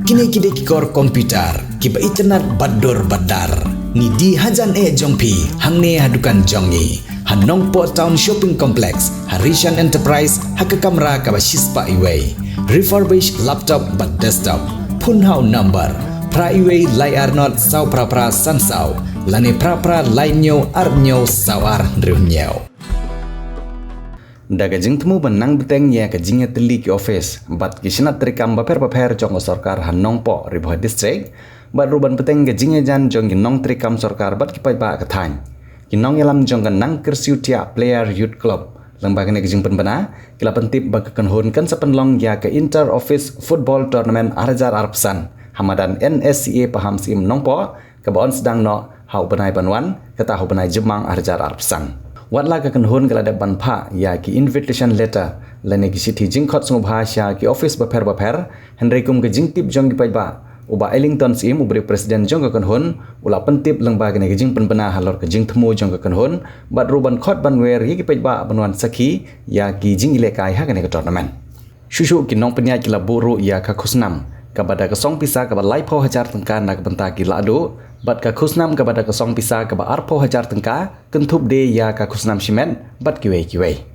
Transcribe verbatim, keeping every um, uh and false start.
Kine ki dei ki kor computer kiba itynnad bad dur bad dar. Ngi die hajan eh jong phi hangne ha dukan jong ngi ha Nongpoh Town Shopping Complex, ha Rishan Enterprise, ha ka kamra kaba shispah iwei. Refurbished laptop bad desktop. Phone ha u number phra iwei lai ar not saw phra phra san saw lane phra phra lai hynñiew ar hynñiew saw ar hynriew hynñiew. Da ka jingthmu ban nang bteng ïa ka jingïatylli ki office bad ki shnat treikam bapher bapher jong ka sorkar ha Nongpoh, Ri Bhoi District, bad ruh ban bteng ka jingïajan jong ki nongtreikam sorkar bad ki paidbah ka thaiñ, ki nongïalam jong ka Nang Kyrsiew Thiah Player Youth Club, lyngba kane ka jingpynbna, ki la pyntip ba ka kynhun kan sa pynlong ïa ka Inter Office Football Tournament ar hajar arphew san ha madan N S C A Pahamsyiem Nongpoh, kaba yn sdang noh ha u bnai ban wan, kata ha u bnai Jymmang ar hajar arphew san. Wat la ka kynhun ka la dep ban phah ïa ki invitation letter lane ki shithi jingkhot sngewbha sha ki office bapher bapher, hynrei kum ka jingtip jong ki paidbah, u Bah Ellington Syiem, uba dei u president jong ka kynhun, u la pyntip lyngba kane ka jingpynbna halor ka jingthmu jong ka kynhun bad ruh ban khot ban wer ïa ki paidbah ban wan sakhi ïa ki jingïalehkai ha kane ka tournament. Shuh shuh ki nongpynïaid ki la buh ruh ïa ka khusnam kaba da ka song pisa kaba laiphew hajar tyngka na ka bynta ki lahduh bad ka khusnam kaba da ka song pisa kaba arphew hajar tyngka, kynthup de ïa ka khusnam shimet bad kiwei kiwei.